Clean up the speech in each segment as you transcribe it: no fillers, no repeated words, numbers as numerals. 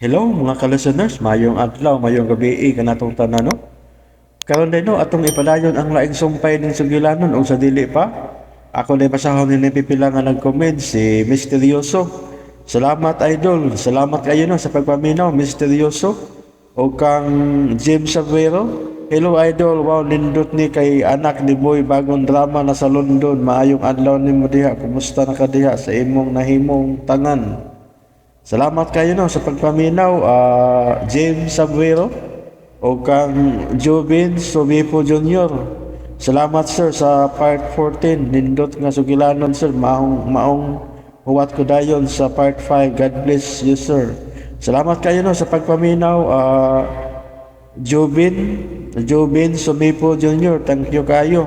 Hello mga ka-listeners, mayong adlaw, mayong gabi kanatong tanan, no? Karon day, no, atong ipadayon ang laing sumpay ning sugilanon og sa dili pa. Ako na basahon ni pipila nga nag-comment si Misteryoso. Salamat, idol. Salamat kayo, no, sa pagpaminaw, Misteryoso. O kang James Savero. Hello, idol. Wow, nindot ni kay anak ni Boy, bagong drama na sa London. Maayong adlaw nimo diha. Kumusta na ka diha sa imong nahimong tangan? Salamat kayo, no, sa pagpaminaw, James Sabuero o kang Jubin Sobipo Jr. Salamat, sir, sa part 14. Nindot nga sugilanon, sir. Maong maong huwat ko dayon sa part 5. God bless you, sir. Salamat kayo, no, sa pagpaminaw, Jubin Jubin Sobipo Jr. Thank you kayo.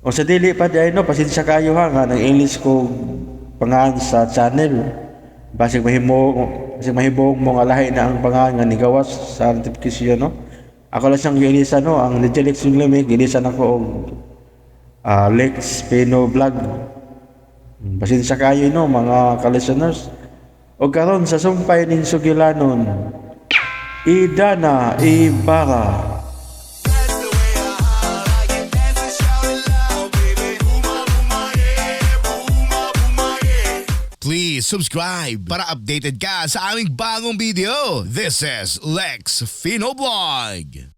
O sa dili pa di ay, no, pasensya kayo ha, nga nang English ko pangalan sa channel. Basig mahimong mo nga lahi na ang pangalan nga nigawas sa notification, no. Ako lang siyang giilisan, no, ang Lex yung limit, gilisan ako og Lex Pino Vlog. Pasensya kayo, no, mga ka-listeners. O karon sa sumpay ning sugilanon, Idana Ibarra. Please subscribe para updated ka sa aming bagong video. This is Lex Fino Vlog.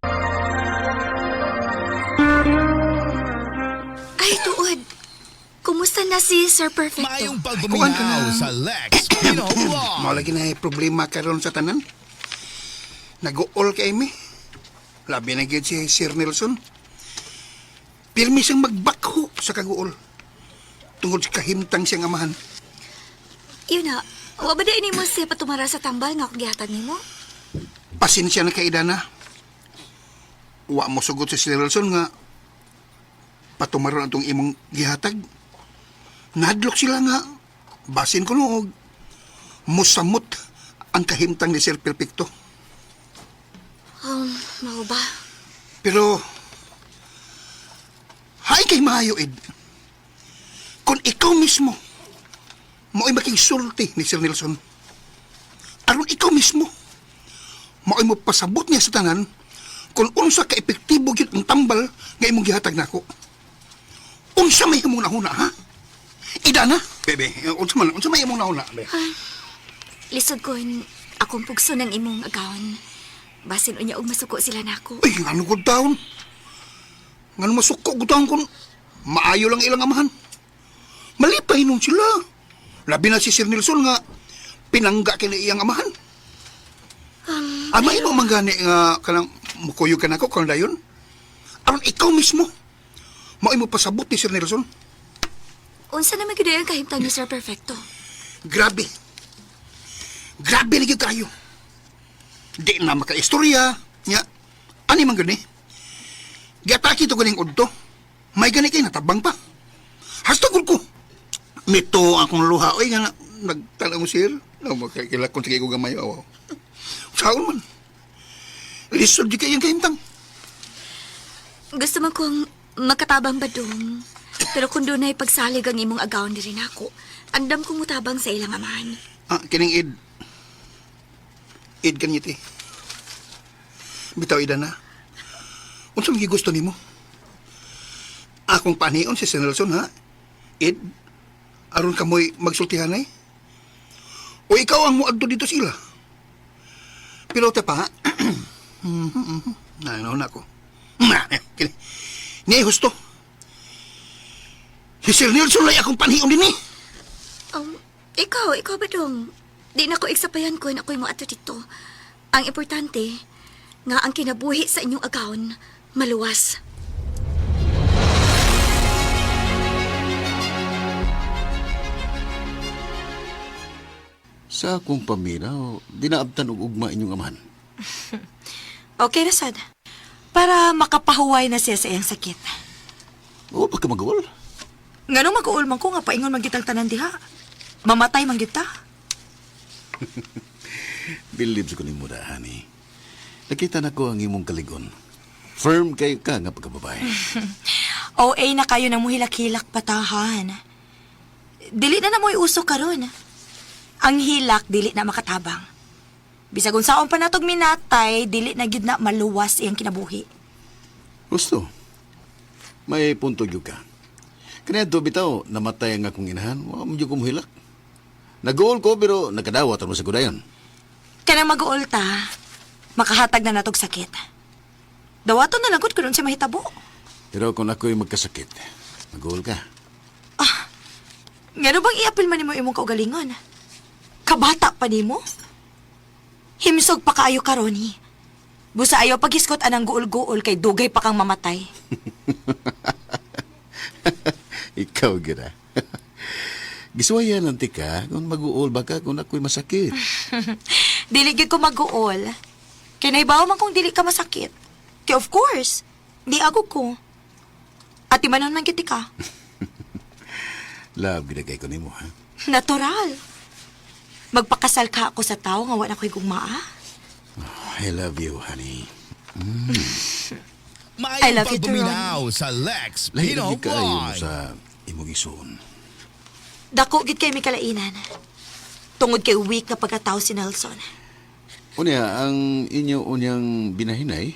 Ay, tuod. Kumusta na si Sir Perfecto? Maayong Kuan ka pagpaminaw na. sa Lex Fino Vlog. Mao lagi na problema karon sa tanan. Nag-uol kay mi. Labi na gyud si Sir Nelson. Pirmi siyang magbakho sa kaguol. Tungod sa kahimtang siyang amahan. Yun na, wa ba di mo siya patumara sa tambal nga akong gihatag nimo? Pasensya na kay Idana. Wa mo sugot si Sir Nelson nga patumaron atong imong gihatag. Nadlok sila nga basin ko noog musamot ang kahimtang ni Sir Perfecto. Mao ba? Pero, hay kay maayo, Ed. Kung ikaw mismo, mo'y makigsulti ni Sir Nelson. Aron ikaw mismo, mo'y mo pasabot niya sa tanan kung unsa ka epektibo gyud ang tambal nga imong gihatag nako. Unsa may imong nahuna, ha? Ida na, bebe. Unsa may imong nahuna, be? Lisod ko akong pugso ng imong agawon. Basin unya og masuko sila nako. Uy, ngano gud taon? Ngano masuko gud taon kung maayo lang ilang amahan? Malipay nun sila. Labi na si Sir Nelson nga pinangga kini iyang amahan. Ama imo man gani nga kanang mukuyog ka nako karon dayon. Aron ikaw mismo mao imo pasabot ni Sir Nelson. Unsa naman gyud ang kahimtang ni Sir Perfecto? Grabe. Grabe lagi kayo. Di na makaistorya. Nya, ani man gani? Giatake to ganing udto. May gani kay natabang pa. Hastagol ko. Mito akong luha. Oy, nga na, nagtanong sir. No, makakila kung sige ko gamay. Awaw. Saon man. Lisod di kayang kahimtang. Gusto man kong makatabang badong. Pero kung dunay pagsalig ang imong agawon diri nako, andam kong mutabang sa ilang amahan. Ah, kining id. Id kanyiti. Bitaw ida na. Unsa may gusto nimo? Akong panion si Sir Nelson, ha? Id, aron kamoy magsultihan ay. O ikaw ang muadto dito sila. Pero te pa, ha? Na, na ko. Na, kini. Ni husto. Si Sir Nelson lay akong panhion din eh. Ikaw ba dong? Di na ko iksapayan ko na ako'y moadto dito. Ang importante, nga ang kinabuhi sa inyong agawon, maluwas. Sa akong paminaw, dinaabtan og ugma inyong amahan. Okay na sad. Para makapahuway na siya sa iyang sakit. O, baka mag-uol. Ngano mag-uol man ko nga paingon man gitang tanan diha. Mamatay man gita. Bilib sa kuning muda, honey. Nakita na ko ang imong kaligon. Firm kayo ka nga pagkababae. OA na kayo ng muhilak-hilak patahan. Dili na na mo'y uso karon. Ang hilak dili na makatabang. Bisag unsaon pa natog minatay, dili na gyud na maluwas iyang kinabuhi. Gusto. May punto gyud ka. Kaniadto bitaw namatay ang akong inahan, wa man gyud ko mohilak. Nag-uol ko pero nakadawat ra man sa kudayon. Kanang mag-uol ta, makahatag na natog sakit. Dawaton na lang gud kun unsay mahitabo. Pero kung ako'y magkasakit, mag-uol ka. Ngano bang iapil man nimo imong kaugalingon? Kabata pa nimo? Himsog pa kaayo ka, Ronnie. Busa ayaw paghiskot anang guol-guol kay dugay pa kang mamatay. Ikaw gira. Gisuwayan lang tika kung mag-uol ba ka kung ako'y masakit. Dili gyud ko mag-uol. Kay nahibaw man kung dili ka masakit. Kay of course, di ako ko. Ati manon man gyud ka. Love gid kay ko nimo ha. Natural. Magpakasal ka ako sa tao nga wa na ko'y gugmaa. I love you, honey. Maayong I love you too, pagbuminaw sa Lex Lahi Pino lagi kaayo mo Vlog. sa imong isuon. Dako gid kay mikalainan. Tungod kay weak nga pagkatao si Nelson. Unya, ang inyo unyang binahinay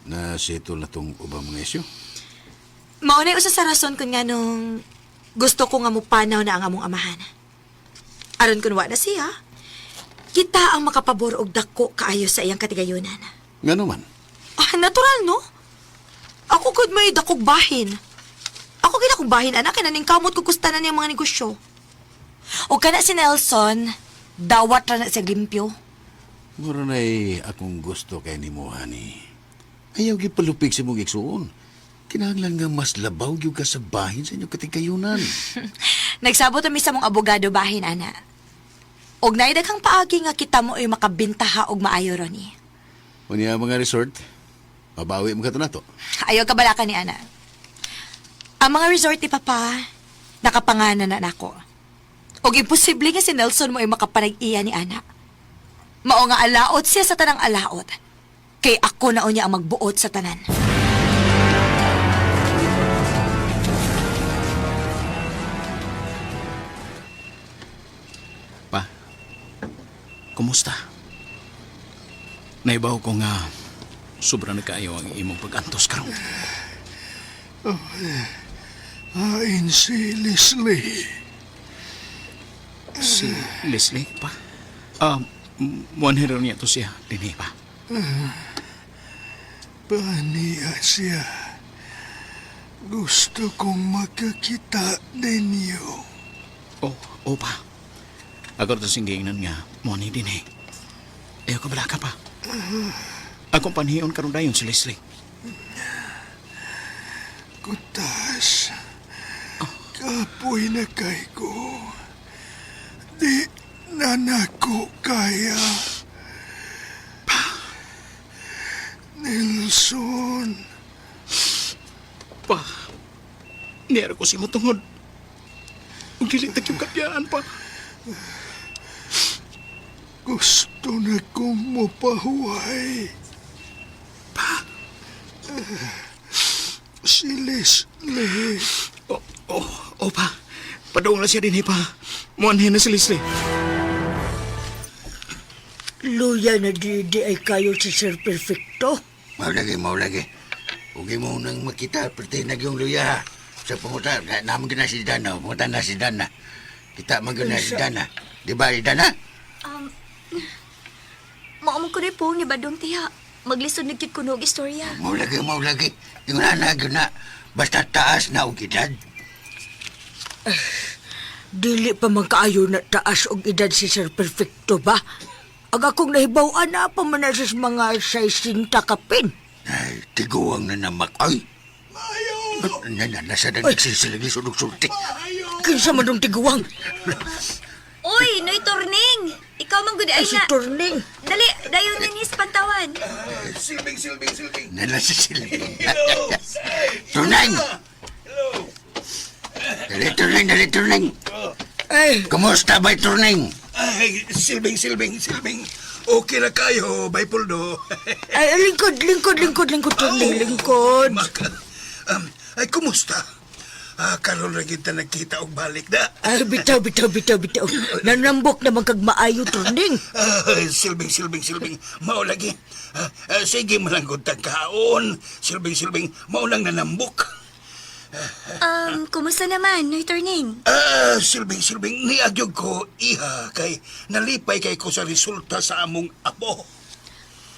na settle na tong ubang mga isyu. Mao na usa sa rason kun nganong gusto ko nga mupanaw na ang among amahan. Aron kun wa na siya, kita ang makapabor og dako kaayo sa iyang katigayunan. Nga naman, Ah, natural no? Ako gud may dakog bahin. Ako gid akong bahin anak kay naning kamot ko gustanan niyang mga negosyo. O kana si Nelson, dawat ra na siya limpyo. mura na'y akong gusto kay nimo, honey. Ayaw gyud palupig sa imong igsuon. Kinahanglan nga mas labaw gyud ka sa bahin sa inyong katigayunan. Nagsabot kami sa mong abogado bahin ana. Og naay daghang paagi nga kita mo ay makabintaha og maayo Ronnie. Unya mga resort, mabawi mo ka to nato. Ayaw kabalaka ni Ana. Ang mga resort ni Papa, nakapanganan na nako. Og imposible nga si Nelson mo ay makapanag-iya ni Ana. Mao nga alaot siya sa tanang alaot. Kay ako na unya ang magbuot sa tanan. Pa, kumusta? Naibaw ko nga sobra na kaayo ang imong pag-antos karon. Ain si Leslie. Si Leslie, pa? Muanhero niya to siya, dinhi pa. Paniya siya. Gusto kong makakita ninyo. Oh, oh pa. Ako to sing giingnan nga, muani dinhi. Ayaw ka balaka pa. Akong panhion karon dayon si Leslie. Kutas. Kapoy na kay ko. Di na nako kaya. Nelson. Pa, niyara ko si mo tungod. Ug dili ta gyud kapyaan pa. Gusto na kong mapahuway. Pa! Si Leslie. Oh, oh, oh pa. Padung na siya dinhi pa. Muanhin na si Leslie. Luya na di ay kayo si Sir Perfecto. Mao lagi, mao lagi. Huwag mo nang makita, pati nagyong luya ha. Sa panguta, na, naman na si Dana, panguta na si Dana. Kita man na si Dana. Di ba, Dana? Mao man ko ni po ni Badong tiya. Maglisod na gyud kuno og istorya. Mao lagi, mao lagi. Yung na, na, yun na. Basta taas na og edad. Dili pa man kaayo na taas og edad si Sir Perfecto ba? Ang akong nahibaw-an na pa man na siya sa mga 60 kapin. Ay, tiguang na namak. Ay! Na, na, nasa na nagsisilagi sunog sulti. Kinsa man dong tiguang? Uy, Noy Turning! Ikaw man gud Ay, ay si na. Turning. Dali, dayon ninis pantawan. Silbing, silbing, silbing. Nala si Silving. Tunay! Dali, turning, dali, turning. Ay, Kumusta ba, turning? Ay, silbing, silbing, silbing. Okay na kayo, bay Poldo. ay, lingkod, lingkod, lingkod, lingkod, Turning, lingkod. Ay, kumusta? Ah, karon ra gyud ta nagkita og balik na. Ay, bitaw, bitaw, bitaw, bitaw. Nanambok naman kag maayo, Turning. Ah, silbing, silbing, silbing. Mao lagi. Ah, ah, sige malanggod tag kaon. Silbing, silbing. Mao lang nanambok. Kumusta naman, Noy Turning? Ah, silbing, silbing. Niagyog ko, iha, kay nalipay kay ko sa resulta sa among apo.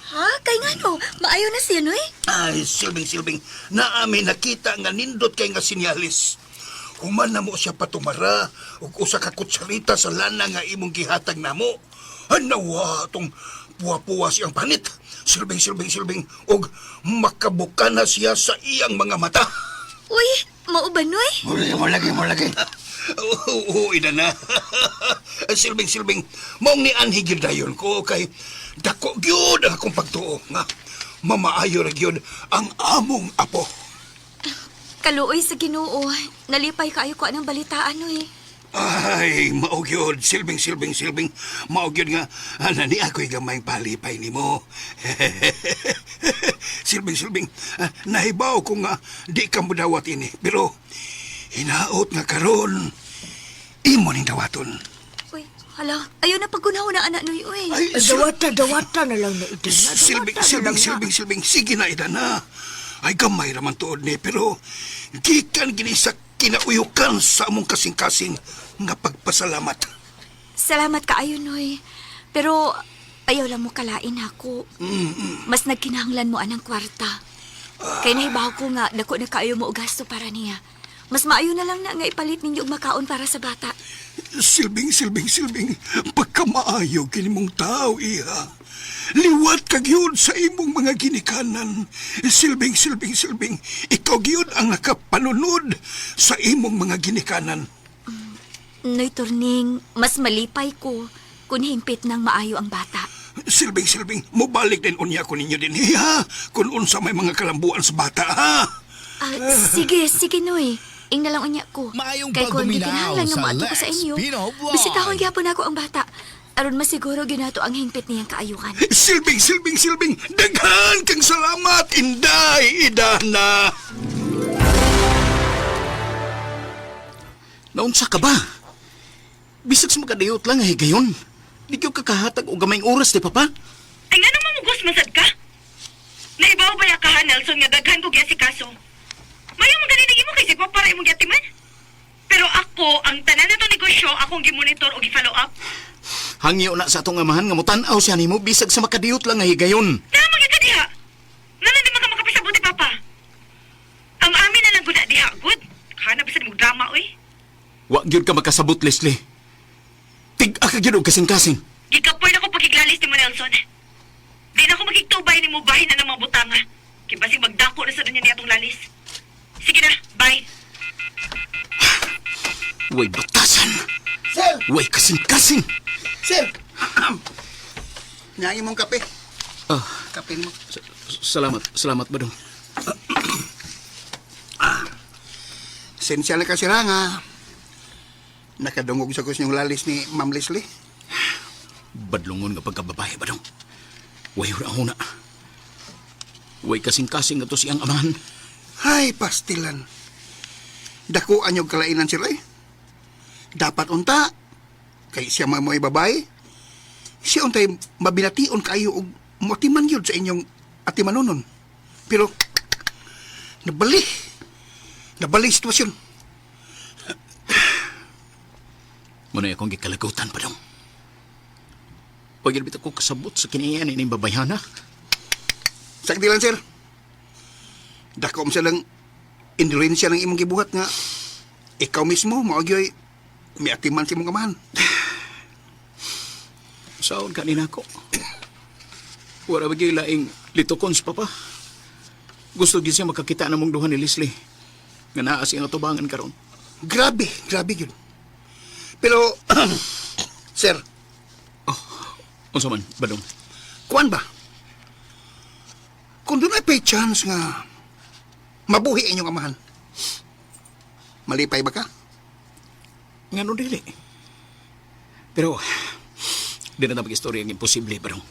Ha? Kay nga no, maayo na siya, Noy. Ay, silbing, silbing. Naami nakita nga nindot kay nga sinyalis. Human na mo siya patumara ug usa ka kutsarita sa lana nga imong gihatag namo. Anawa tong puwa-puwa siyang panit. Silbing, silbing, silbing. Ug makabuka na siya sa iyang mga mata. Uy, mao ba, Noy? Mo lagi, mo lagi. Oo, oo, ina na. Silbing, silbing. Maong ni anhi gyud dayon ko kay dako gyud ang akong pagtuo nga mamaayo ra gyud ang among apo. Kaluoy sa Ginoo. Nalipay kaayo ko anang balitaan, Noy. Ay, mao gyud, silbing, silbing, silbing. Mao gyud nga ana ni ako'y gamayng palipay nimo. Silbing, silbing. Ah, nahibaw ko nga di ka modawat ini, pero hinaot nga karon imo ning dawaton. Uy, hala, ayaw na pagkunaw na anak, Noy, uy. Ay, Ay, dawata, dawata na lang na ito. Silbing, silbing, silbing, silbing. Sige na, ida na. Ay, gamay raman tuod ni, pero gikan gini sa kinauyukan sa among kasing-kasing nga pagpasalamat. Salamat kaayo, Noy. Pero ayaw lang mo kalain ako. Mas nagkinahanglan mo anang kwarta. Kay nahibaw ko nga, dako na kaayo mo og gasto para niya. Mas maayo na lang na nga ipalit ninyo og makaon para sa bata. Silbing, silbing, silbing, pagkamaayo kini mong tao, iha. Liwat ka gyud sa imong mga ginikanan. Silbing, silbing, silbing, ikaw gyud ang nakapanunod sa imong mga ginikanan. Noy Turning, mas malipay ko kung hingpit ng maayo ang bata. Silbing, silbing, mubalik din unya ko ninyo din, ha? Kung unsa may mga kalambuan sa bata, ha? Ah, sige, sige, Noy. Ing na lang unya ko. Maayong Kay kung pagduminaw gikinahanglan nga sa moadto ko sa Lex inyo, Pino Vlog. bisitahon gyapon ako ang bata. Aron masiguro ginato ang hingpit niyang kaayuhan. Silbing, silbing, silbing, daghan kang salamat, Inday, Idana. Naunsa ka ba? Bisag sa makadiyot lang ay gayon. Di ko kakahatag og gamayng oras di papa. Ay, nga naman mugos masad ka? Naibaw ba ya ka, ha, Nelson, nga daghan ko si kaso? Mayo man ganin imo kay sigwa para imong giatiman. Pero ako, ang tanan na to negosyo, akong gimonitor o gi-follow up. Hangyo na sa atong amahan nga motan-aw siya nimo bisag sa makadiyot lang ay gayon. Naa man gyud ka diha. Nga di man ka makapasabot ni Papa. Ang amin na lang gud na diha, good. Kana bisan mo drama, oy. Wa gyud ka makasabot, Leslie. Tig-a ka gyud og kasing-kasing. Gikapoy na ko pagkiglalis ni mo, Nelson. Di na ko makigtubay ni mo bahin na ng mga butanga. Kay basig magdako na sa dunya niya atong lalis. Sige na, bye. Way batasan. Sir! Way kasing-kasing. Sir! Nga imong kape. Ah, Kape mo. salamat, salamat badong. Sensya na ka sir ha, nga. Nakadungog sa kus niyong lalis ni Ma'am Leslie. Badlongon nga pagkababae badong. Way huna. Way kasing-kasing nga to siyang amahan. Ay, pastilan. Dakuan yung kalainan sir eh. Dapat unta. Kay siya mo mo'y babae. Siya untay mabination kayo og motiman yun sa inyong atimanunon. Pero, nabali. Nabali sitwasyon. Muna akong gikalagutan pa dong. Pag ilbit ako kasabot sa kinaiyan ini babayhana. Sakti lang, sir. Dako mo silang indulensya ng imong gibuhat nga ikaw mismo, maagyoy, miatiman si imong amahan. Saon ka nina ko. Wala ba gyud laing litokon sa papa? Gusto gyud siya makakita na mong duha ni Leslie. Nga naa siyang atubangan karon. Grabe, grabe yun. Pero, sir, Unsa man, badong? kuan ba? Kung doon ay pay chance nga mabuhi inyong amahan, malipay ba ka? Ngano dili? Pero di na na mag-istorya ang imposible badong.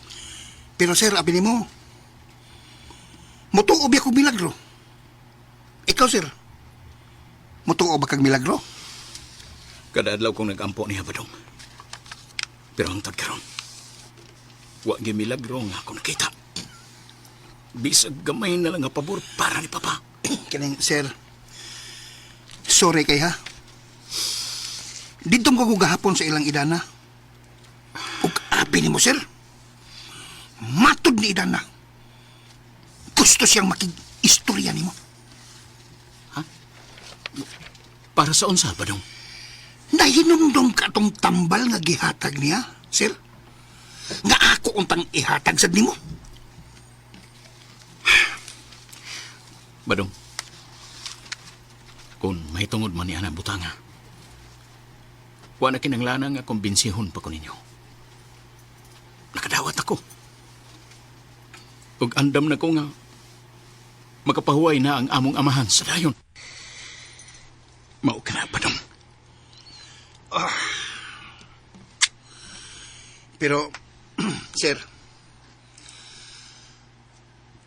Pero sir, abi nimo, mutuo biya kog milagro. Ikaw, sir, Mutuo ba kag milagro? Kada adlaw kong nagampo niya Badong. Pero hangtod karon, wa gyud milagro nga ako nakita. Bisag gamay na lang nga pabor para ni Papa. Kining, sir. Sorry kay ha. Dito ko gahapon sa ilang idana. Ug abi nimo, sir. Matod ni idana. Gusto siyang makig-istorya nimo. Para sa unsa, Badong? Nahinumdum ka tong tambal nga gihatag niya, sir? Nga ako untang ihatag sad nimo. Badong. Kung may tungod man ni Ana Butanga, wa na kinanglana nga kumbinsihon pa ko ninyo. Nakadawat ako. Ug andam na ko nga makapahuway na ang among amahan sa dayon. Mao ka na, Badong. Pero, sir,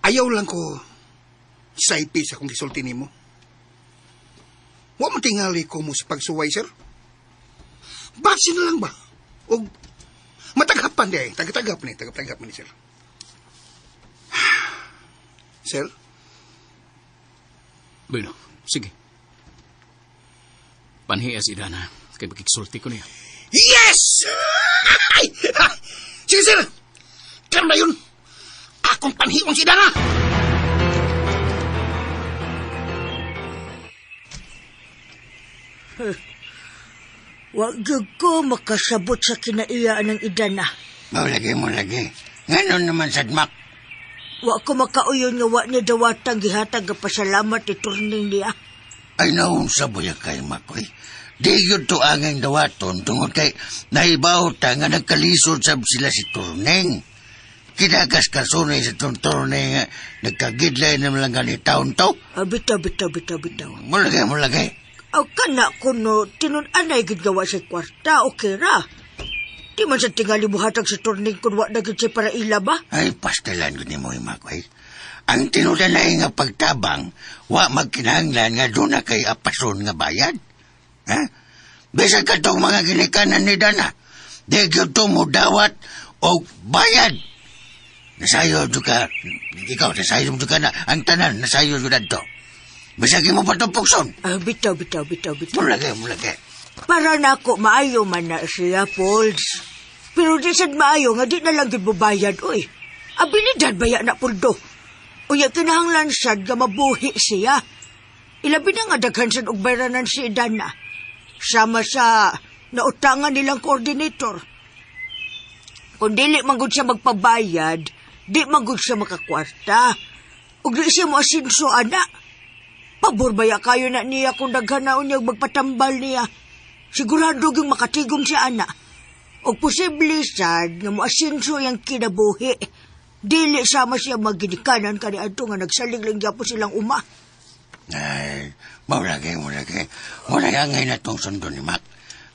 ayaw lang ko saipi sa kong gisulti nimo. Wa man tingali ko mo sa pagsuway, sir. Base na lang ba? O mataghapan di ay. Tagap-tagap ni, tagap-tagap ni, sir. Sir, Bueno, sige. Panhiya si Dana, kay makiksulti ko niya. Yes! Ay! Ha! Sige, sir. Karon na yun. Akong panhion si Dana. Wa gyud ko makasabot sa kinaiyaan ng idana. Mao lagi mo lagi. Nganon naman sad Mak. Wa ko makauyon nga wa niya dawatang gihatag nga pasalamat ni turning niya. Ay naunsa buya kay Mak oy. Di yun to angay dawaton tungod kay nahibaw ta nga nagkalisod sab sila si Turneng. Kinagas kasunay sa tong Turneng nga nagkagidlay naman lang gani taon to. Ah, bitaw, bitaw, bitaw, bitaw. Mo lagi, mo lagi. Aw kana kuno tinun-anay gid gawa sa kwarta, okay ra. Di man sa tingali buhatag sa turning kun wa na gid siya para ila ba? Ay, pastelan ko ni mo, Mak oy. Ang tinudanay nga pagtabang, wa magkinahanglan nga doon na kay apason nga bayad. Ha? Bisan katong mga ginikanan ni Dana, di gyud to mo dawat og bayad. Nasayo jud ka, ikaw, nasayo jud ka na, ang tanan, nasayo jud adto. Bisag mo pa itong pukson. Ah, bitaw, bitaw, bitaw, bitaw. Mulagi, mulagi. Para nako maayo man na siya, Pauls. Pero di sad maayo nga di na lang gid mobayad, oy. Abilidad baya na puldo. Unya kinahanglan sad nga mabuhi siya. Ilabi na nga daghan sad og bayranan si Dana. Sama sa nautangan nilang coordinator. Kung dili man gud siya magpabayad, di man gud siya makakwarta. Ug di siya mo asinso, ana. Pabor baya kayo na niya kung daghan na unyag magpatambal niya. Sigurado gyud makatigom siya, ana. Og posible sad nga moasinso yang kinabuhi. Dili sama siya maginikanan kaniadto nga nagsalig lang gyapon silang uma. Ay, mulagi, mulagi. Mulagi angay na tong sundo ni Mac.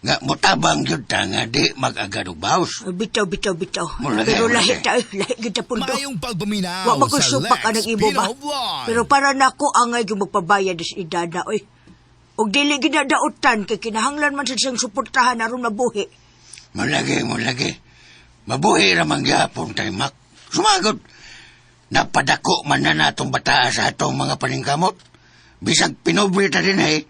Nga, mutabang yun ta nga di mag-agad og baws. Bitaw, bitaw, bitaw. Mulagi, Pero mulagi. lahi ta, lahi kita pundo. Mayong pagpaminaw Wa sa makusupak Lex anang imo ba? Pino Vlog. Pero para nako angay gyud magpabayad sa idana oy. Og dili gid na dautan kay kinahanglan man sad siyang suportahan aron mabuhi. Mulagi, mulagi. Mabuhi ramang gyapon tay Mac. Sumagot. Napadako man na natong bataa sa atong mga paningkamot. Bisag pinobre ta din eh.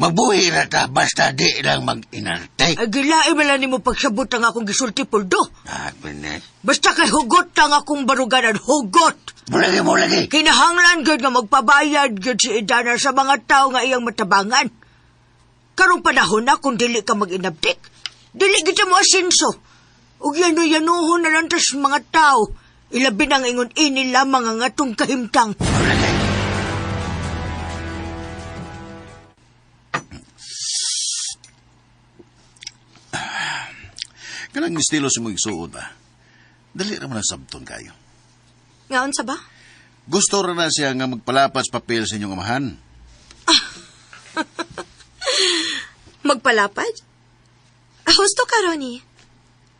Mabuhi ra ta basta di lang mag-inarte. Ay gilain man lang nimo pagsabot ang akong gisulti puldo. Ah, pinis. Basta kay hugot ang akong baruganan, hugot. Mulagi, mulagi. Kinahanglan gyud nga magpabayad gyud si Idana sa mga tao nga iyang matabangan. Karong panahon na kung dili ka mag-inabtik, dili kita mo asinso. Ug yano-yanuhon na lang tas mga tao. Ilabi na ang ingon ini lamang ang atong kahimtang. Mulagi. Kanang estilo sa mong igsuon ba? Dali ra man ang sabton kayo. Ngaon sa ba? Gusto ra na siya nga magpalapas papel sa inyong amahan. Magpalapad? Ah, husto ka, Ronnie.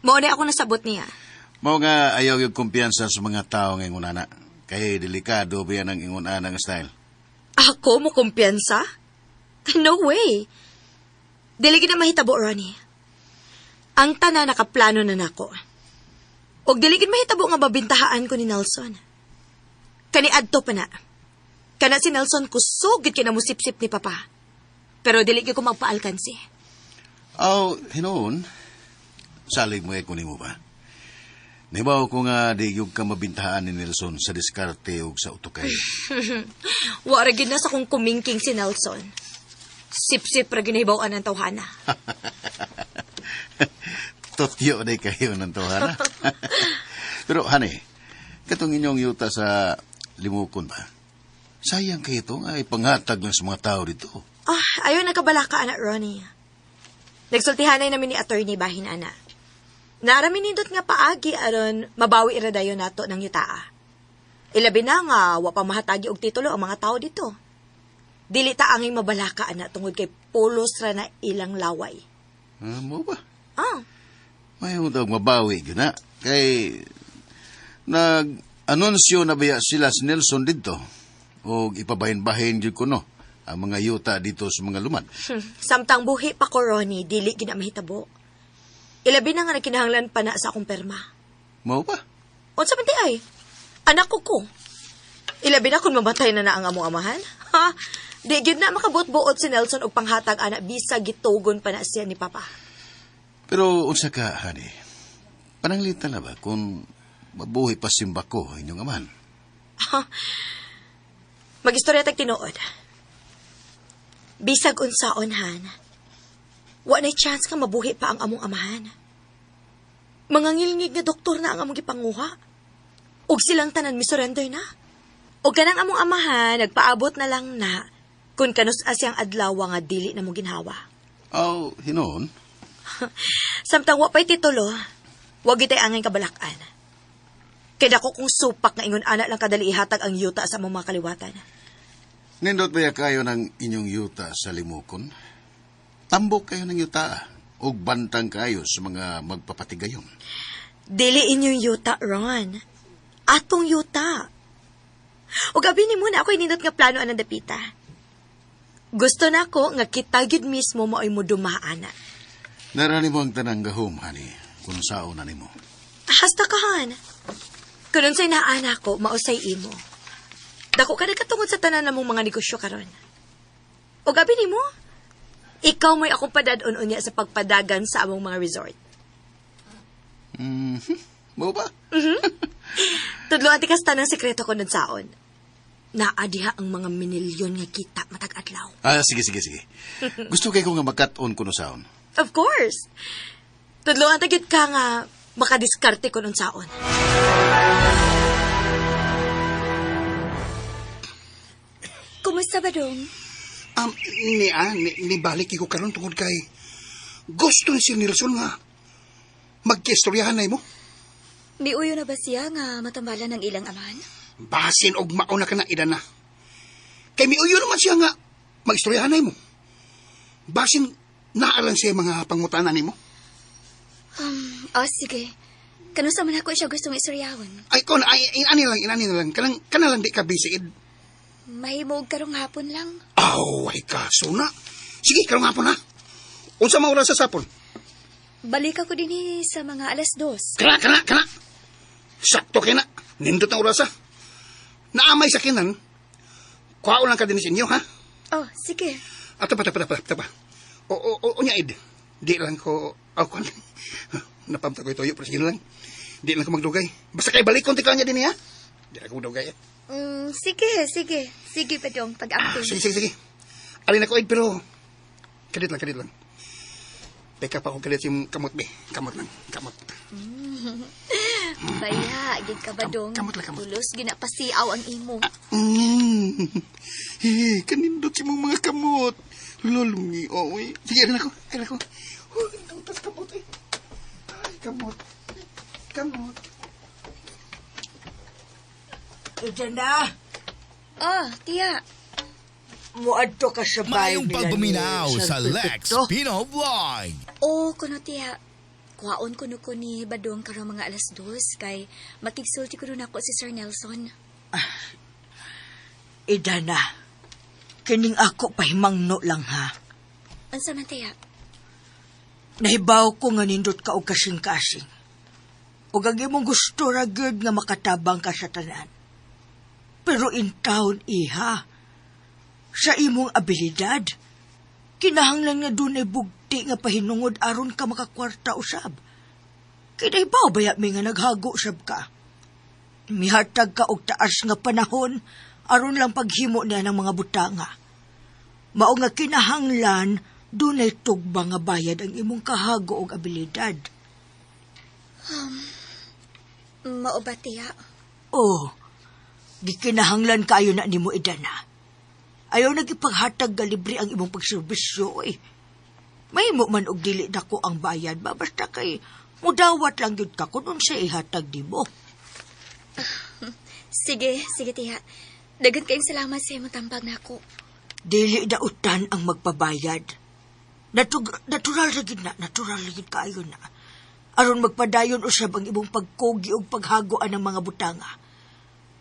Mao na ako nasabot niya. Mao nga ayaw yung kumpiyansa sa mga tao nga ingon ana. Kay delikado ba yan ang ingon ana nga style. Ako mo kumpiyansa? No way. Dili gid na mahitabo, Ronnie. Ang tanan nakaplano na nako. Og dili gid mahitabo nga mabintahaan ko ni Nelson. Kani adto pa na. Kana si Nelson kusog gid kay namusipsip ni Papa. Pero dili gyud ko magpaalkansi. Aw, hinuon, salig mo ko nimo ba? Nibaw ko nga di gyud ka mabintahaan ni Nelson sa diskarte ug sa utukay. Wa ra gid na sa kong kumingking si Nelson. Sip-sip ra ginahibaw-an ang tawhana. Totyo day kayo ng tawhana. Pero honey, katong inyong yuta sa Limukon ba? Sayang kayo ito nga ipanghatag lang sa mga tao dito. Ah, ayon nagkabala ka, anak Ronnie. Nagsultihanay namin ni attorney bahin ana. Naarami nindot nga paagi aron mabawi ra dayon nato ng yutaa. Ilabi na nga wa pa mahatagi og titulo ang mga tao dito. Dili ta angay mabalaka ana tungod kay pulos ra na ilang laway. Ah, mo ba? Ah, May daw mabawi gyud na. Kay nag-anunsyo na baya sila si Nelson dito. O ipabahin-bahin gyud kuno ang mga yuta dito sa mga lumad. Samtang buhi pa ko Ronnie, dili gid na mahitabo. Ilabi na nga nagkinahanglan pa na sa akong perma. Mao ba? Unsa man di ay? Anak ko ko. Ilabi na kung mamatay na na ang among amahan. Ha? Di gyud na makabuot-buot si Nelson og panghatag ana bisag gitugon pa na siya ni Papa. Pero unsa ka, honey? Pananglitan na ba kung mabuhi pa simba ko inyong amahan? Magistorya tag tinuod. Bisag unsaon han. Wa nay chance nga mabuhi pa ang among amahan. Mangangilngig nga doktor na ang among gipanguha. Og silang tanan misurrender na. Og kanang among amahan nagpaabot na lang na kung kanus siyang adlaw nga dili na mo ginhawa. Aw, hinuon? Samtang wa pa'y titulo, wag itay angay kabalakan. Kay dako kong supak nga ingon ana lang kadali ihatag ang yuta sa among mga kaliwatan. Nindot ba kayo ng inyong yuta sa Limukon? Tambok kayo ng yuta og bantang kayo sa mga magpapatigayon. Dili inyong yuta, Ron. Atong yuta. O gabi ni muna ako inindot nga plano anang dapita. Gusto na ko nga kita gyud mismo maoy mo dumaan. Narani mo ang tanang gahom, honey, kung sao na nimo. Hasta ka, han. Kung unsay naana ko, mausay imo. Dako ka nagkatungod sa tanan namong mga negosyo karon. O gabi nimo, ikaw mo'y akong padad-on unya sa pagpadagan sa among mga resort. Mm-hmm. Mo ba? Tudlo ati kas tanang sekreto ko nun saon. Naa diha ang mga minilyon nga kita matag adlaw. Ah, sige, sige, sige. Gusto kay ko nga makat-on kuno saon. Of course. Tudlo ati gyud ka nga makadiskarte ko nun saon. Kumusta ba dong? Ni balik ko karon tungod kay gusto ni si Nelson nga magkistoryahan na mo. Miuyo na ba siya nga matambalan ng ilang amahan? Basin og mauna ka na ida na. Kay miuyo naman siya nga magistoryahan na mo. Basin naalang siya mga pangutana nimo. Oh, sige. Kanusa man ako siya gustong istoryahon. Ay kon ay inani lang, inani na lang. Kanang kana lang di ka busy id. Mahimog karong hapon lang. Aw, ay kaso na. Sige, karong hapon ha. Unsa man oras sa sapon? Balik ako din sa mga 2:00. Kana, kana, kana. Sakto kay na. Nindot ang oras ha. Naamay sa kinan. Kuhaon lang ka din sa inyo, ha? Oh, sige. Ato pa, tapa, tapa, tapa. O, nya, id. Di lang ko, aw, kuan. Napamta ko ito, pero sige na lang. Di lang ko magdugay. Basta kay balik konti ka niya din, ha? Di lang ko magdugay, ha? Sige, sige. Sige pa dong, pag-amping. Sige, sige, sige. Alin ako, id, pero kadit lang, kadit lang. Peka pa ako kadit yung kamot, be. Kamot lang, kamot. Baya, gid ka ba dong? Kamot lang, kamot. Tulos, ginapasiaw ang imo. Eh, kanindot si mong mga kamot. Lolungi, oy. Sige, alin ako, alin ako. Uy, tas kamot, eh. Ay, kamot. Kamot. Ito na. Oh, tiya. Muadto ka sa bahay Mayong nila ni pagbuminaw Sir sa Lex Pepito. Pino Vlog. Oo, kuno tiya. Kuhaon kuno ko ni Badong karong mga 2:00 kay makigsulti ko nun ako si Sir Nelson. Ida na. Kining ako pahimangno lang ha. Unsa man, tiya? Nahibaw ko nga nindot ka og kasing-kasing. Ug ang imong gusto ra gyud nga makatabang ka sa tanan. Pero in town, iha, sa imong abilidad, kinahanglan nga dunay bugti nga pahinungod aron ka makakwarta usab. Kay nahibaw baya mi nga naghago sab ka. Mihatag ka og taas nga panahon aron lang paghimo niya ng mga butanga. Mao nga kinahanglan dunay tugba nga bayad ang imong kahago og abilidad. Mao ba, tiya? Oh, gikinahanglan kaayo na nimo Idana. Ayaw nagipaghatag ga libre ang imong pagserbisyo oy. Mahimo man og dili dako ang bayad ba basta kay mudawat lang gyud ka kun unsa ihatag nimo. Sige, sige, tiya. Daghan kayong salamat sa imong tambag nako. Dili dautan ang magpabayad. Natural ra gyud na, natural ra gyud kaayo na. Aron magpadayon usab ang imong pagkugi ug paghago ang mga butanga.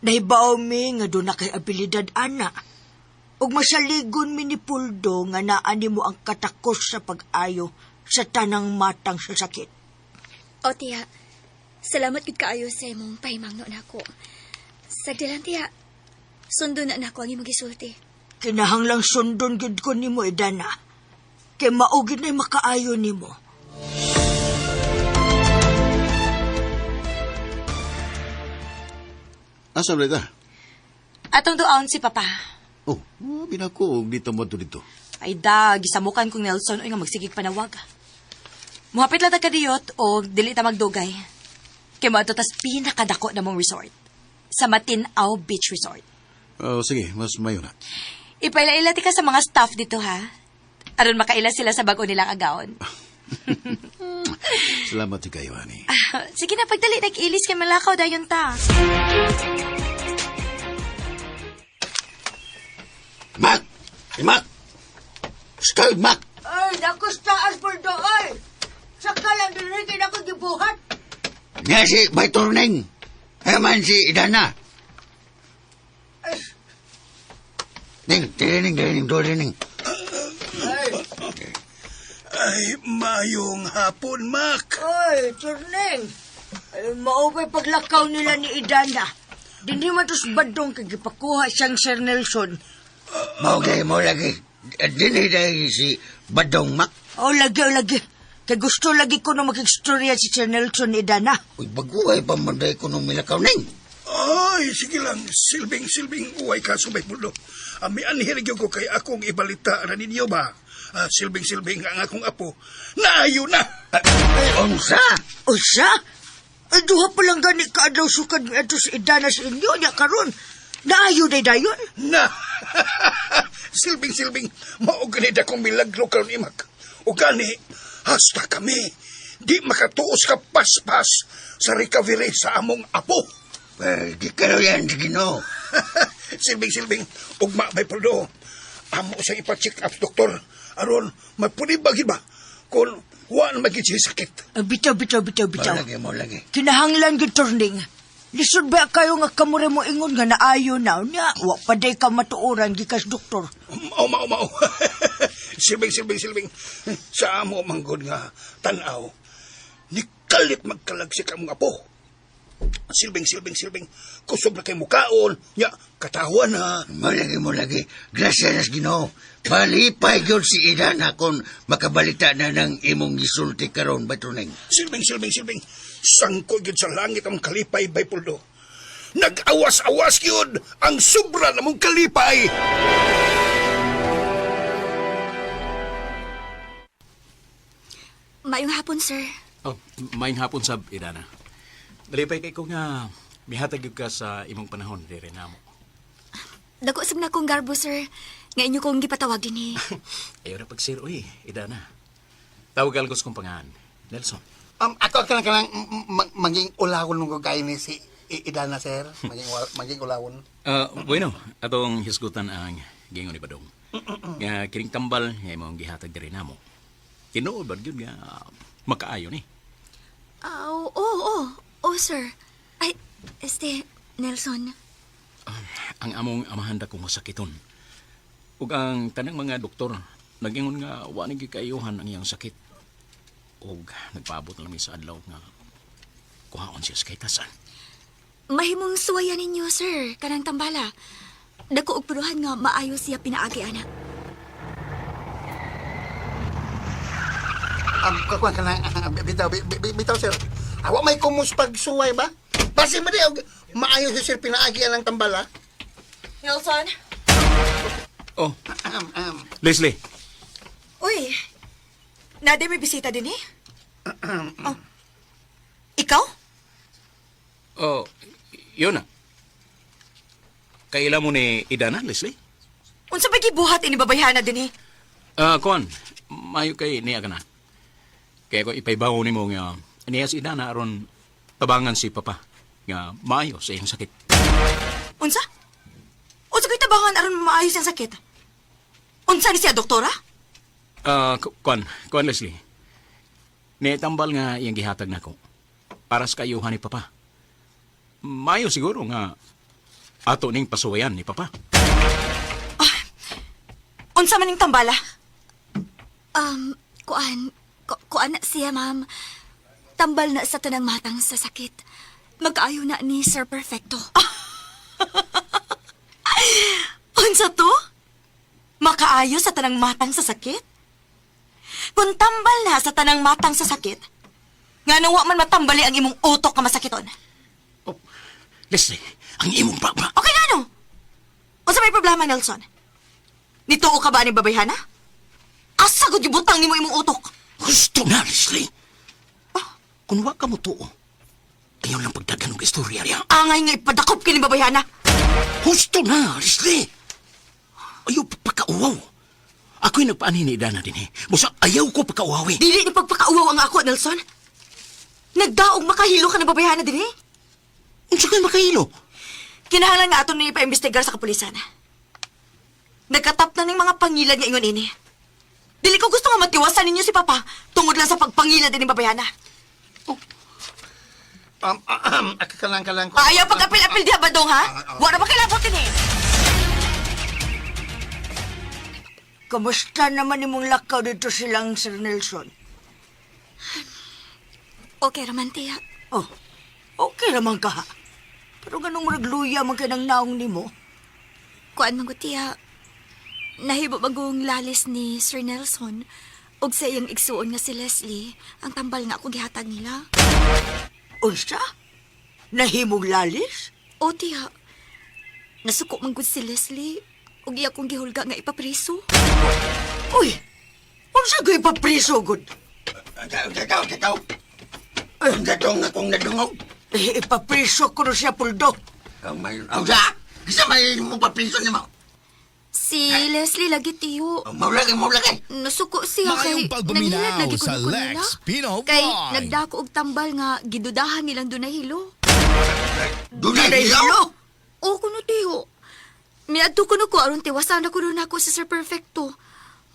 Nahibaw mi nga doon na kay abilidad ana. Ug masaligon mi ni Puldo nga naa nimo ang katakos sa pag-ayo sa tanang matang sa sakit. O, tiya. Salamat gud kaayo sa imong pahimangno nako. Sagdi lang, tiya. Sundo na nako ang imong gisulti. Kinahanglang sundon gyud ko nimo Idana. Kay mao gyud nay makaayo nimo. Asa ba ita? Atong duaon si Papa. Oh, binako og dito mo dito. Ay da, gisamukan kong Nelson oy nga magsigig panawag. Muhapit lang ta kadiyot o dili ta magdugay. Kay moadto tas pinakadako na mong resort. Sa Matinaw Beach Resort. Oh, sige, mas mayo na. Ipaila-ila ti ka sa mga staff dito ha. Aron makaila sila sa bag-o nilang agawon. Salamat sa kayo, ani. Sige na, pagdali, nag-ilis kay malakaw dayon ta. Mac! Hey, Mac! Skull, Mac! Ay, naku taas Puldo ay. Saka lang diri kay nako gibuhat. Nga si Baytorneng. Heman si Idana. Ning, dirining, dirining, dirining. Ay, mayong hapon, Mac. Ay, Turneng. Ay, mao ba'y paglakaw nila ni Idana. Dinhi man tos badong kay gipakuha siyang Sir Nelson. Mao gay mo lagi. Dili dahil si Badong Mac. Oh, lagi, oh, lagi. Kay gusto lagi ko na makikstorya si Sir Nelson ni Idana. Uy, baguhay pa man dahil ko nung milakaw ning. Ay, sige lang. Silbing, silbing, uway ka sumay pulo. Ami anhirig ko kay akong ibalita na ninyo ba? Ah, silbing, silbing ang akong apo. Naayo na! Ay, unsa? Usa? Ay, duha pa lang gani kaadlaw sukad mi adto si Idana sa inyo niya karon. Naayo day dayon. Na! Silbing, silbing, mao gani akong milagro karon imak. O gani, hasta kami. Di makatuos ka paspas sa recovery sa among apo. Eh, di kayo yan, sige no. Silbing, silbing, ugma may puldo. Amo sa ipa-check up, doktor. Aron, mapunibag ba? Kung waan magit siya sakit. Ay, bitaw, bitaw, bitaw, bitaw. Mo lagi, mo lagi. Kinahanglan gyud turning. Lisod ba kayo nga kamure mo ingon nga naayo na nya wa pa day ka matuoran gikas doktor. Mao, mao, mao. Silbing, silbing, silbing. Sa amo manggod nga tanaw. Nikalit magkalagsik ang mga apo. Silbing, silbing, silbing. Kusog na kay mukaon. Nya, katawan na. Mo lagi, mo lagi. Gracias, Ginoo. Malipay yun si Idana kung makabalita na ng imong gisulti karon Baytorneng. Silbing, silbing, silbing. Sangko gyud sa langit ang kalipay, bay puldo. Nag-awas-awas gyud ang sobra namong kalipay. Maayong hapon, sir. Oh, maayong hapon sab Idana. Nalipay kay ko nga mihatag gyud ka sa imong panahon diri namo. Dako sab na kong garbo, sir. Nga inyo kong gipatawag dinhi. Ayaw na pag sir, uy, Idana. Tawag algos kong pangalan, Nelson. Ako ka lang ka lang maging ulawon nung kagaya ni si Idana, sir. Maging ulawon. Bueno, atong hisgutan ang gingon ni Badong. Nga kining tambal nga imong gihatag diri namo. Tinuod ba gyud nga makaayo ni? Oh, oh, oh, oh, sir. Ay, este, Nelson. Ang among amahan da kong masakiton. Ug ang tanang mga doktor nagingon nga wa na gyud kaayuhan ang iyang sakit. Ug nagpaabot na lang mi sa adlaw nga kuhaon siya sa kahitasan. Mahimong suwayan ninyo, sir, kanang tambala. Dako og puruhan nga maayo siya pinaagi ana. Kakuha ka na, bitaw, bitaw, sir. Awa may kumus pagsuway ba? Basi ba di, og maayo si sir pinaagi ang tambala? Nelson? Oh, Leslie. Uy, nade may bisita din eh. Oh. Ikaw? Oh, yun na. Kaila mo ni Idana, Leslie? Unsa ba gibuhat ini babayhana din eh? Ah, kuan, mayo kay niya ka na. Kaya ko ipaybawo nimo nga niya si Idana aron tabangan si Papa nga maayo sa iyang sakit. Unsa? Unsa kay tabangan aron maayos ang sakit? Unsa ni siya doktora? Ah, kuan, kuan Leslie. Nitambal nga iyang gihatag nako para sa kayuhan ni Papa. Maayo siguro nga ato ning pasuwayan ni Papa. Unsa man ning tambala? Kuan, kuan na siya, ma'am. Tambal na sa tanang matang sa sakit. Magkaayo na ni Sir Perfecto. Unsa to? Makaayo sa tanang matang sa sakit? Kung tambal na sa tanang matang sa sakit, nga wa man matambali ang imong utok nga masakiton. Oh, Leslie, ang imong papa. Okay nga no? Unsa may problema, Nelson? Nituo ka ba ni babayhana? Asa gud gibutang nimo imong utok? Gusto na, Leslie. Kung wa ka mo tuo, ayaw lang pagdagan og istorya riya. Angay nga ipadakop kini babayhana. Husto na, Leslie. Ayaw pagkauwaw. Ako'y nagpaanhin ni Idana din eh. Busa ayaw ko pagkauwaw eh. Dili ni pagpakauwaw ang ako, Nelson. Nagdaog makahilo ka na babayhana din eh. Unsa kay makahilo? Kinahanglan nga ato ni paimbestigar sa kapulisan. Nagkatap na ning mga pangilad nga ingon ini. Dili ko gusto nga matiwasan ninyo si Papa tungod lang sa pagpangilad din ni babayhana. Kalang, kalang. Ayaw pag-apil-apil diha badong ha? Wa na ba kilabot ini? Kamusta naman imong lakaw dito silang Sir Nelson? Okay raman, tiya. Oh, okay naman ka. ha. Pero ganong murag luya man kay ng naong nimo. Kuan man ko, tiya. Nahibo bagong lalis ni Sir Nelson og sa iyang igsuon nga si Leslie ang tambal nga ako gihatag nila. Unsa? Nahimong lalis? O tiya, nasuko man gud si Leslie ug iya kong gihulga nga ipapriso. Uy, unsa ko ipapriso gud? Takaw, takaw. Ang gatong akong nadungog. Eh, ipapriso ko na siya, Puldo. Ang may... Ang sa! Isa may mo papiso ni mo. Si Leslie lagi tiyo. Maulagay, maulagay. Nasuko siya kay Maayong pagpaminaw nangilad lagi sa kuno ko nila. Lex Pino Kay Vlog. nagdako og tambal nga gidudahan nilang dunahilo. Dunay hilo. O kuno tiyo. Miadto kuno ko aron tiwasan na kuno nako si Sir Perfecto.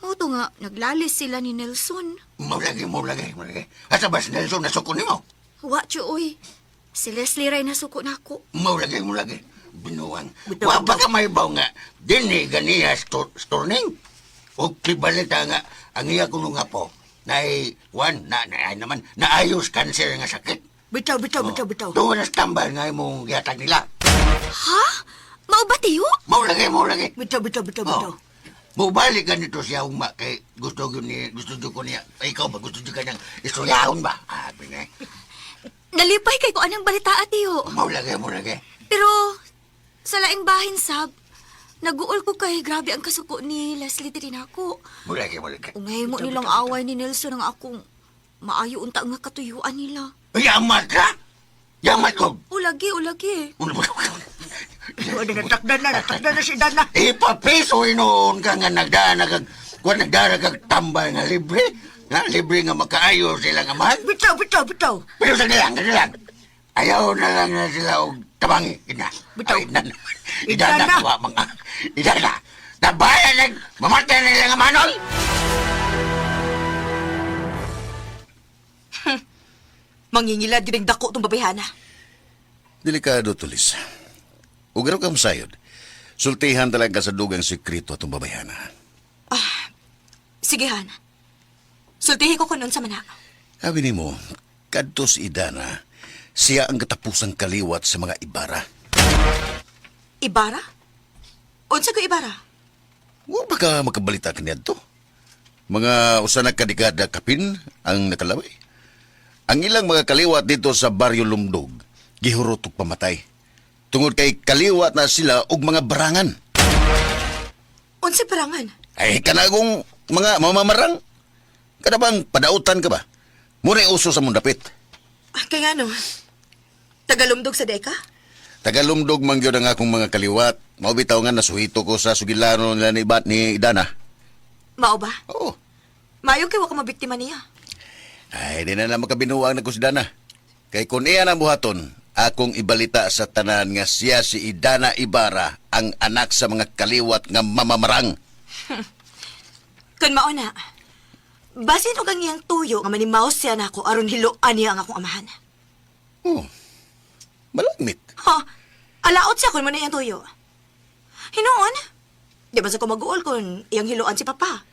Mao to nga naglalis sila ni Nelson. Maulagay, maulagay, maulagay. Asa ba si Nelson nasuko ni mo? Wa oy. Si Leslie ray nasuko nako. Maulagay, maulagay. Binuang. Wa ba ka may baw nga? Dini ganiya storning. O kibalita nga, ang iya kuno nga po, na wan, na, na, ay naman, naayos kanser nga sakit. Bitaw, bitaw, bitaw, bitaw. Doon na tambal nga imong gihatag nila. Ha? Mao ba tiyo? Maulagay, maulagay. Bitaw, bitaw, bitaw, bitaw. Oh. Mubalik ganito siya ugma kay gusto gyud ni gusto gyud ko niya. Ay, ikaw ba gusto gyud ka niyang istoryahon ba? Ah, pinay. Nalipay kay ko anang balita tiyo. Maulagay, maulagay. Pero sa laing bahin sab, naguol ko kay grabe ang kasuko ni Leslie diri nako. Maulagay, maulagay. Ungay mo nilang away ni Nelson ang akong maayo unta nga katuyuan nila. Yamat ka? Yamat ko. Ulagi, ulagi. Uy, natakdan na, natakdan na si Dana. Ipapiso inoon ka nga nagdana kag kuan nagdana kag tambal nga libre. Nga libre nga makaayo sila nga mahal. Bitaw, bitaw, bitaw. Pero sa nilang, nilang. Ayaw na lang na sila og tabangi. Ina. Bitaw. Ay, ina. Ina Ina na. na. Wa, mga. Ina na. Nabayan nag mamatay na nila nga manol. Mangingilad gid ang dako tong babayhana. Delikado tulis. Ug araw ka masayod. Sultihan talaga sa dugang sekreto atong babayhana. Sige, Han. Sultihi ko kunon sa mana. Sabi nimo, kadto si Idana, siya ang katapusang kaliwat sa mga Ibara. Ibara? Unsa ko Ibara? Wa ba ka makabalita kaniadto? Mga usa na kadikada kapin ang nakalaway. Ang ilang mga kaliwat dito sa Baryo Lumdog, gihurot og pamatay. Tungod kay kaliwat na sila og mga barangan. Unsa parangan? Ay, kanagong mga mamamarang. Kada bang padautan ka ba? Muna uso sa mundapit. Ah, kay ngano? Tagalumdog sa deka? Tagalumdog man gyud ang akong mga kaliwat. Mao bitaw nga nasuhito ko sa sugilano nila ni Bat ni Idana. Mao ba? Oo. Mayo kay wa ka mabiktima niya. Ay, di na na makabinuang na ko si Dana. Kay kung iya na buhaton, akong ibalita sa tanan nga siya si Idana Ibarra, ang anak sa mga kaliwat nga mamamarang. Kun mao na. Basin og ang iyang tuyo nga manimaos siya nako aron hiloan niya ang akong amahan. Oh, malangmit. Ha? Alaot siya kun mo na iyang tuyo. Hinuon? Di ba sa ko mag-uol kun iyang hiloan si Papa?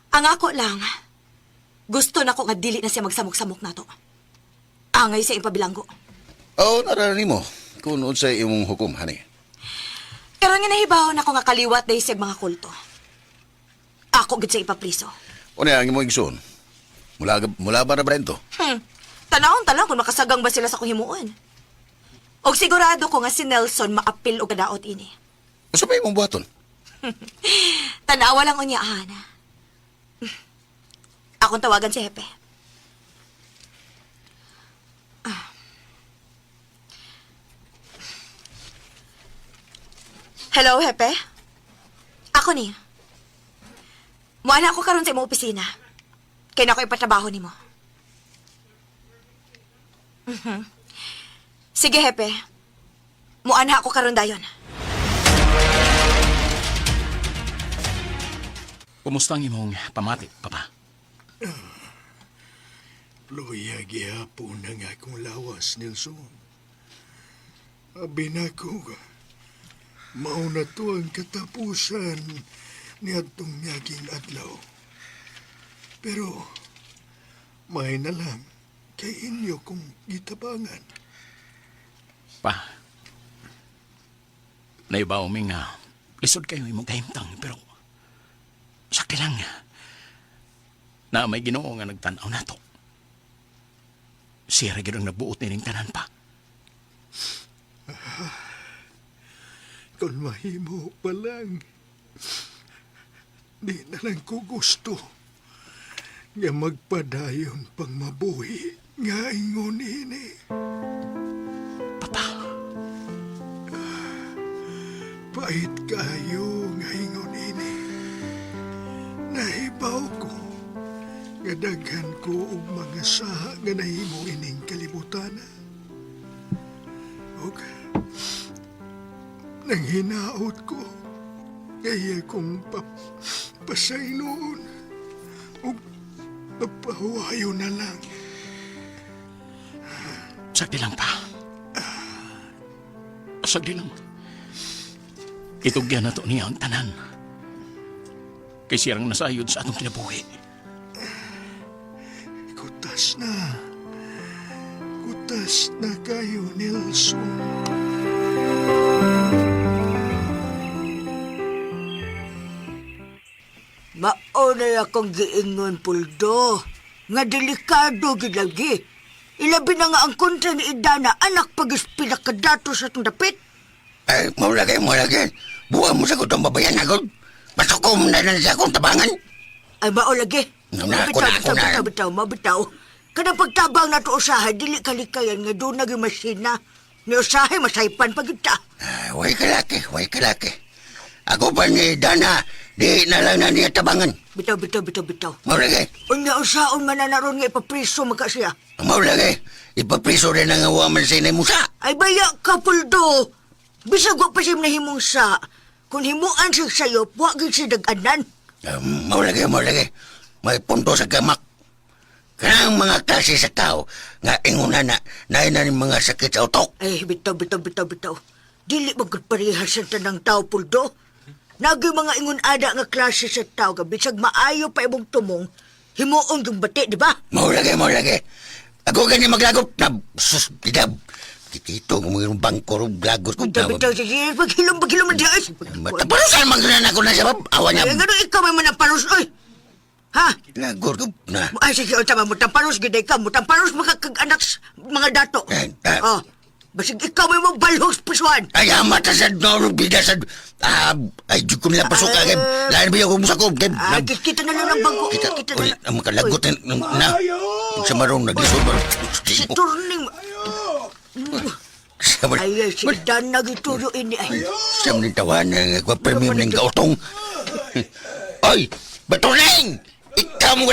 Ang ako lang, gusto nako nga dili na siya magsamok-samok nato. Angay siya ipabilanggo. Oo, oh, narani mo. Kung unsay imong hukom, hani. Karon nga nahibaw nako nga kaliwat dahil siya mga kulto. Ako gid siya ipapriso. Una, ang imong igsoon. Mula, mula ba na Brento? Tanawon talang kung makasagang ba sila sa akong himuon. Og sigurado ko nga si Nelson maapil og kadaot ini. Unsa pa imong buhaton? Tanawa lang unyaan. Akong tawagan si Hepe. Ah. Hello, Hepe. Ako ni. Muana ako karon sa imong opisina. Kay na ako ipatrabaho nimo. Mhm. Sige, Hepe. Muana ako karon dayon. Kumusta ang imong pamati, Papa? Luya gihapon ang akong lawas, Nelson. Abi na ko, mauna to ang katapusan ni atong miyaging adlaw. Pero, may na lang kay inyo kong gitabangan. Pa, naibaw mi nga, lisod kayo imong kahimtang, pero sakti lang na may Ginoo nga nagtan-aw nato. Siya ra gyud ang nagbuot nining tanan pa. Kung mahimo pa lang, di na lang ko gusto nga magpadayon pang mabuhi nga ingon ini. Papa, Pait kayo nga ingon ini. Nahibaw ko nga daghan ko og mga saha nga nahimo ining kalibutana. Og nanghinaot ko kaya kong pasayloon og papahuwayo na lang. Sagdi lang pa. Sagdi lang. Itugyan na to niya ang tanan. Kay siyang nasayod sa atong kinabuhi. Kutas na. Kutas na kayo, Nelson. Maunay akong giingon, Puldo. Nga delikado gid lagi. Ilabi na nga ang kontra ni Idana, anak pagis pinakadato sa itong dapit. Ay, maulagay, maulagay. Buha mo sa kutong babayan agad. Pasukom na lang sa akong tabangan. Ay, mao lagi. Na, ako Mabitaw, na, ako bitaw, na. bitaw, bitaw, mabitaw. Kanang pagtabang na to usahay, dili kalikayan nga doon naging masina. Ni usahay, masaypan pa kita. Ay, way kalaki, way kalaki. Ako pa ni Dana, di na lang na niya tabangan. Bitaw, bitaw, bitaw, bitaw. Maulagay, Unya usaon man na naron nga ipapriso magka siya. maulagay. Ipapriso rin ang awaman sa inay musa. Ay baya ka, Puldo. Bisag wa pa siya nahimong sa. Kung himuan siya sa'yo, wa gid siya dag-anan. Maulagay, maulagay. May punto sa gamak. Kanang mga klase sa tao nga inguna na na na mga sakit sa utok. Ay, bitaw, bitaw, bitaw, bitaw. Dili ba gud parehas sa tanang tao, Puldo? Naging mga ingon ada nga klase sa tao nga bisag maayo pa imong tumong, himuon yung bati, di ba? Mao lagi, mao lagi. Ako gani maglagot na sus bidab. Kitito ko mga bangko ro lagot ko. Bitaw, bitaw, sige, paghilom, paghilom, di ay. Taparusan man gyud na ako na sabab. Awa niya. Ay, ngano ikaw may manaparos, oy? Ha? Lagot ko na. Ay, sige, o tama, mutamparos, gid ka, mutamparos makakag-anak sa mga dato. Eh, eh. Oh, basig ikaw may mong balhog sa pusuan. Ay, amata sa no, bida sa ah, ay di ko nila pasok kay. Lain ba yung musakop kay. Ah, kita na lang ng bangko. Kita, Kita na uli, lang. ang makalagot na, na. Sa marong naglisod ba? Si Turning. Sa Ay, ay, si Dan nagituro ini ay. Sa mga tawanan nga kwa premium ng gautong. Oy, batuneng! Ikaw mo.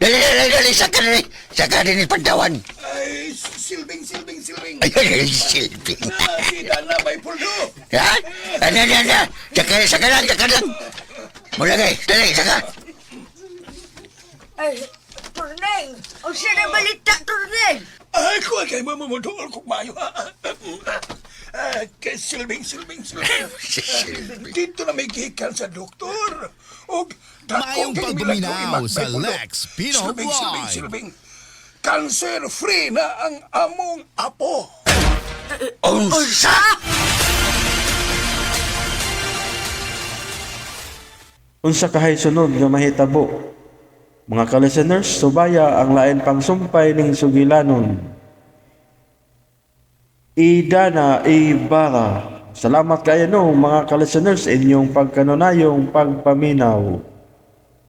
Dali, dali, dali, saka dali. Saka din pantawan. Ay, silbing, silbing, silbing. Ay, ay, ay, silbing. Ah, si Dana may puldo. Ha? Ano, ano, ano? Saka, saka lang, saka lang. Mula kay, dali, saka. Ay, Turning! O siya na balita, Turning! Ay, kuha kay mama mo doon kung mayo. Ah, kay silbing, silbing, silbing. Silbing. Dito na may gikan sa doktor. Og dako Maayong kay pagpaminaw milagro imak sa may pulo. Lex Pino Silbing, silbing, Vlog. silbing. Cancer free na ang among apo. Unsa? Unsa kahay sunod nga mahitabo? Mga ka-listeners, subaya ang lain pang sumpay ning sugilanon. Idana Ibarra. Salamat kayo no mga ka-listeners inyong pagkanunayong pagpaminaw.